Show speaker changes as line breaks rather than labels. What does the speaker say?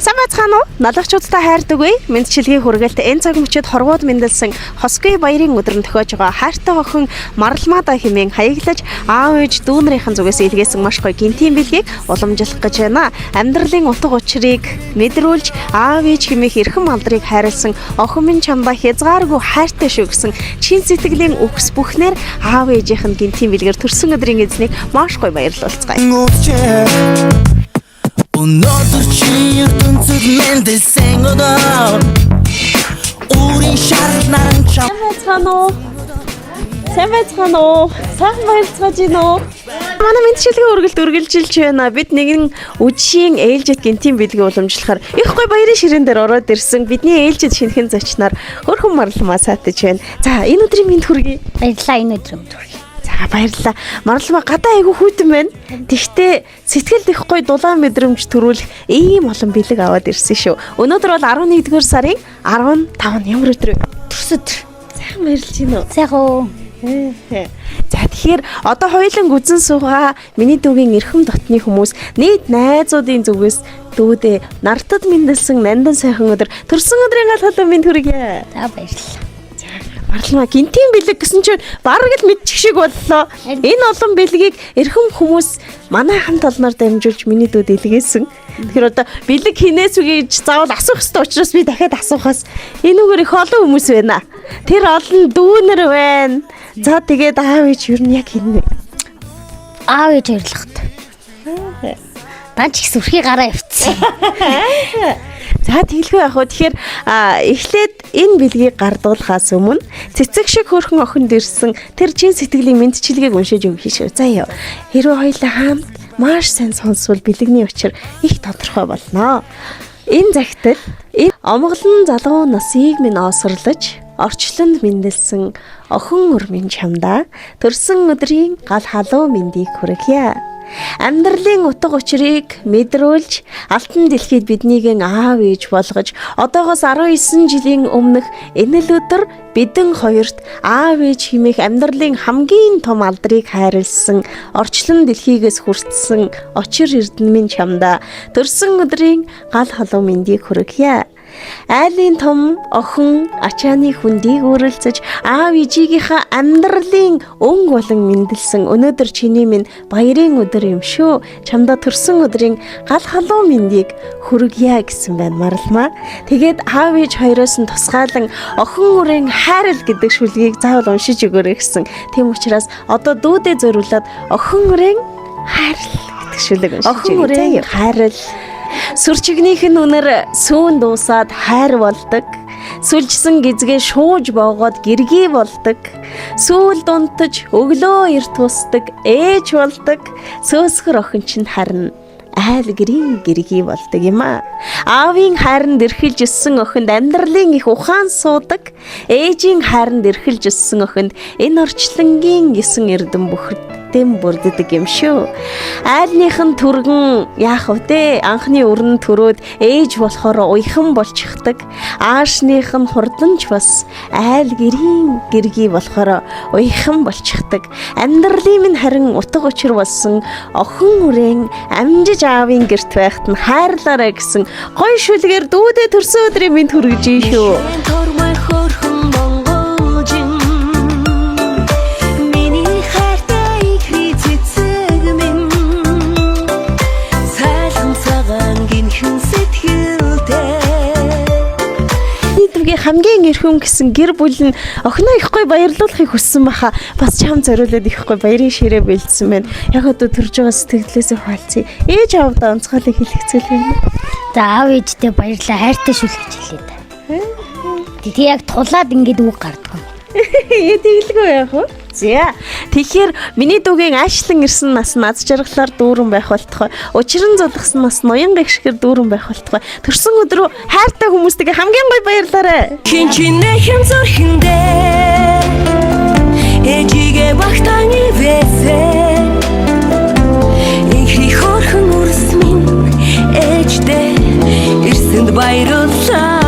Сайн байцгаана уу? Налагчуудтай хайрдаг үе мэндчилгээний хүргэлт энэ цаг мөчид хорвоод мэндэлсэн хосгүй баярын өдөр нь тохиож байгаа хайртай охин Маралмада хэмээн хаяглаж аав ээж дүүнэрийнхэн зүгээс илгээсэн маш гоё гинтийн бэлгийг уламжлах гэж байна. Амьдралын утга учирыг мэдрүүлж аав ээж хэмээх эрхэм алдрыг хайрлсан охин минь чамдаа хязгааргүй хайртай шүү гэсэн чин сэтгэлийн үгс бүхнээр аав ээжийнх нь гинтийн бэлгээр төрсөн өдрийн эзнийг маш гоё баярлуулцгаая.
Үчээ. Өнөөдөр чи ертөнцид мэндэлсэн өдөр. Өөрийн шар наран чам
Сайн байцгаана уу? Сайн байцгаана уу? Сайхан баярлцгааж байна уу? Манай мэндчилгээ үргэлж үргэлжилж байна. Бид нэгэн үжийн ээлжид гинтийн бэлгийг уламжлахаар их гой баярын ширээн дээр ороод ирсэн. Бидний ээлжид шинэхэн зочноор хөрхөн марлмаа саатаж байна. За, энэ өдрийн мэнд хүргэе.
Баярлалаа, энэ өдөр хүргэе.
За, баярлалаа. Марлмаа гадаа айгүй хүйтэн байна. Тэгтээ сэтгэлд их гой дулаан мэдрэмж төрүүлэх ийм олон бэлэг аваад ирсэн шүү. Өнөөдөр бол 11-р сарын 15 нь ямар өдөр вэ?
Төрс өдөр.
Сайхан баярлж байна уу?
Сайхан уу.
За, тэгэхээр одоо хоёулан гүзэн суугаа миний дүүгийн эрхэм дотны хүмүүс нийт найзуудын зүгээс дүүдээ нартад мэндэлсэн нандан сайхан өдөр төрсөн өдрийн гал халуун минь хүргье.
За, баярлалаа.
Марлаа гинтийн бэлэг гэсэн чинь бараг л мэдчих шиг боллоо. Энэ олон бэлгийг эрхэм хүмүүс манай хамт олноор дамжуулж миний дүүд илгээсэн. Тэгэхээр одоо бэлэг хинээс үгүй гэж заавал асуух ёстой учраас би дахиад асуухаас энүүгээр их олон хүмүүс байна. Тэр олон дүүнер байна. За, тэгээд аав ээж ер нь яг хин вэ?
Аав ээж баярлахт. Дан ч их сүрхий гараа явцсан.
За, тэгэлгүй яах вэ? Тэгэхээр эхлээд энэ бэлгийг гардуулахаас өмнө цэцэг шиг хөөрхөн охинд ирсэн тэр чин сэтгэлийн мэндчилгээг уншиж өгөх шүү. За ёо. Хэрвээ хоёлаа хамт маш сайн сонсвол бэлэгний учир их тодорхой болно. Энэ загтал энэ омглон залуу насыг минь оосорлож орчлонд мэндэлсэн охин өрмийн чамдаа төрсөн өдрийн гал халуу мэндийг хүргье. Амьдралын утга учирыг мэдрүүлж алтан дэлхийд биднийг аав ээж болгож одоогоос 19 жилийн өмнөх энэ л өдөр бидэн хоёрт аав ээж хэмээх амьдралын хамгийн том алдрыг хайрлсан орчлон дэлхийгээс хүртсэн очир эрдэнэ минь чамдаа төрсөн өдрийн гал халуун мэндийг хүргье. Айлын том охин ачааны хүндийг өөрөлцөж аав ээжийнхээ амьдралын өнгө болон мэндэлсэн өнөөдөр чиний минь баярын өдөр юм шүү. Чамдаа төрсөн өдрийн гал халуун мэндийг хүргье гэсэн байна Маралмаа. Тэгээд аав ээж хоёроос нь тусгаалan охин үрэн хайрал гэдэг шүлгийг заавал уншиж өгөөрэй гэсэн. Тийм учраас одоо дүүдээ зориулаад охин үрэн хайрал гэдэг шүлэг уншиж өгье. Охин үрэн хайрал. Сүрчигнийх нь үнэр сүүн дуусаад хайр болдог. Сүлжсэн гизгээ шууж боогоод гэргий болдог. Сүүл дунтаж өглөө эрт усдаг ээж болдог. Сөөсгөр охин чинь харна айл гэрийн гэргий болдог юм аа. Аавын хайранд эрхэлж өссөн охинд амьдралын их ухаан суудаг. Ээжийн хайранд эрхэлж өссөн охинд энэ орчлонгийн гисэн эрдэм бүхэрдэм бүрддэг юм шүү. Айлных нь түргэн яах вэ? Анхны өрн төрөөд ээж болохоор уяхан болчихдаг. Аашных нь хурдан ч бас айл гэрийн гэргий болохоор уяхан болчихдаг. Амьдралын минь харин утга учир болсон охин үрэн амжиж аавын гэрт байхад нь хайрлаарай гэсэн гоё шүлгээр дүүдээ төрсөн өдрийн минь хүргэж ийн шүү.
Тормой хөөрхөн монголжин миний хайртай ихри цэцэг минь цайлан цагаан гинхэн сэтгэлтэй.
Дүүгийн хамгийн эрхэм гэсэн гэр бүл нь охиноо их гоё баярлуулахыг хүссэн баха. Бас чам зориулаад их гоё баярын ширээ бэлдсэн байна. Яг одоо төрж байгаа сэтгэлээсээ хуваалцъя. Ээж аавдаа онцгойлон хэлэх зүйл байна.
За, аав ээжтэй баярлалаа. Хайртай шүл гэж хэлээ та. Тэг яг тулаад ингээд үг гардаг юм.
Тэгэлгүй яах вэ? За. Тэгэхээр миний дүүгийн аашлан ирсэн нас нь аз жаргалаар дүүрэн байх болтугай. Учир нь зулгасан нас ноён гэгшгэр дүүрэн байх болтугай. Төрсөн өдрөө хайртай хүмүүстэйгээ хамгийн гоё баярлаарай.
Хин чинэхэн зүрхэндээ ээжигээ багтан ивэсэ Инхри хөрхөн үрс минь ээждээ ирсэнд баярлалаа.